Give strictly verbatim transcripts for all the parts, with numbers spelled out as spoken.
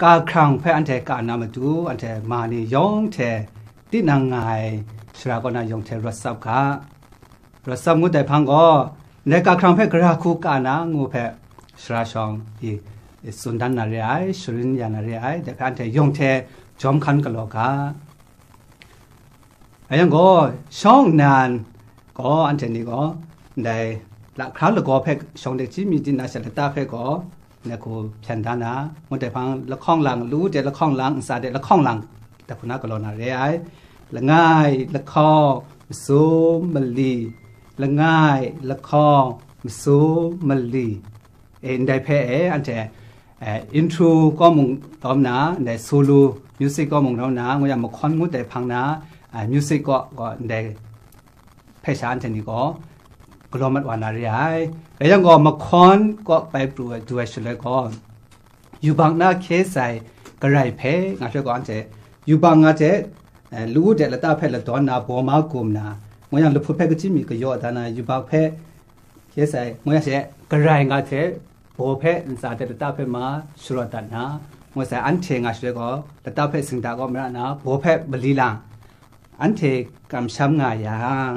Ka hkrang hpe anhte ka na matu, anhte ma ni yawng hte tinang nga ai sara kaw na yawng hte rawt tsap ga. Rawt tsap ngut ai hpang gaw, ndai ka hkrang hpe gara hku ka na ngu hpe, sara shawng i, i tsun dan na re ai, sharin ya na re ai, dai hpe anhte yawng hte jawm hkan galaw ga. Rai yang gaw, shawng nnan gaw, anhte ni gaw, ndai lahkra lagaw hpe shawng de chyi mi di na sha lata hpe gaw, ndai hku hpyan da na, ngut ai hpang lahkawng lang, lu de lahkawng lang, ntsa de lahkawng lang, dai hku na galaw na re ai. Langai, lahkawng, masum, mali, langai, lahkawng, masum, mali. E, ndai hpe e, anhte, e, intro kaw mung rawm na, ndai solo music kaw mung rawm na, ngu yang mahkawn ngut ai hpang na, a, music kaw, kaw ndai hpe sha anhte ni gaw galaw mat wa na re ai. Rai yang gaw, mahkawn kaw bai pru ai, du ai shaloi gaw, yubak na hkye sai garai hpe nga shaloi gaw, anhte yubak nga hte, e, lu de lata hpe ladawn na, baw ma gum na, ngu yang lahput hpe kachyi mi kayaw da na, yubak hpe hkye sai, ngu yang she, garai nga hte, baw hpe ntsa de lata hpe ma sharawt dat na, ngu sai, anhte nga shaloi gaw, lata hpe singda kaw mara na, baw hpe mali lang, anhte kamsham nga yang,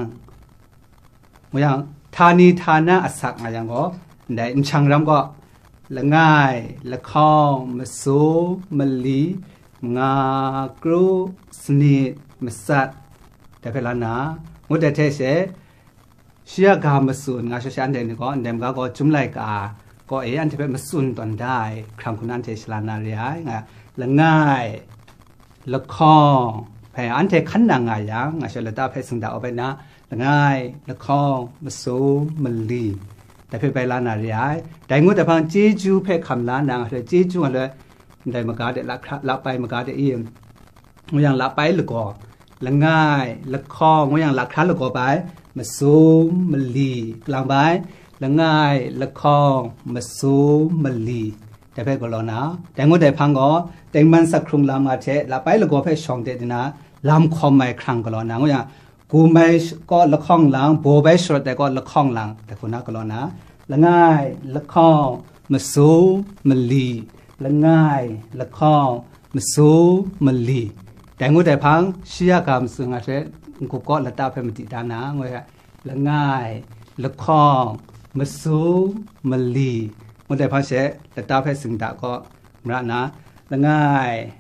ngu yang, htani htana asak nga yang gaw, ndai nshang ram gaw, langai, lahkawng, masum, mali, manga, kru, sanit, matsat, dai hpe la na, ngut ai hte she, shi ya ga matsun nga sha sha anhte ni gaw, ndai maga gaw, Chyum Laika kaw e anhte hpe matsun tawn da ai hkrang hku na anhte shala na re ai, nga, langai, lahkawng hpe anhte hkan nang nga yang, nga sha lata hpe singda awp ai na, langai, lahkawng, masum, mali, dai hpe bai la na re ai. Dai ngut ai hpang, chyeju hpe hkam la na, nga sha chyeju nga loi, ndai maga de, lahkra, lahpai maga de i, ngu yang lahpai lagaw, langai, lahkawng, ngu yang lahkra lagaw bai, masum, mali, kalang bai, langai, lahkawng, masum, mali, dai hpe galaw na, dai ngut ai hpang gaw, tengman sak hkrung lam nga hte, lahpai lagaw hpe shawng de di na, lam hkawm ai hkrang galaw na, ngu yang, gum ai sh-, kaw lahkawng lang, baw bai sharawt ai kaw lahkawng lang, dai hku na galaw na, langai, lahkawng, masum, mali, langai, lahkawng, masum, mali. Dai ngut ai hpang, shi ya ga matsun nga hte, n-gup kaw lata hpe madi da na, ngu ai, langai, lahkawng, masum, mali, ngut ai hpang she, lata hpe singda kaw, mara na, langai,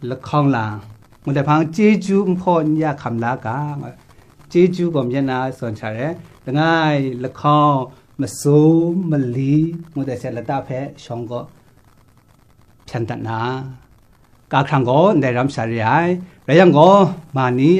lahkawng lang, ngut ai hpang, chyeju nhpaw n ya hkam la ga, chyeju gaw myit na zawn sha re, langai, lahkawng, masum, mali, ngut ai she lata hpe shawng gaw hpyan dat na, ka hkrang gaw ndai ram sha re ai. Rai yang gaw, ma ni,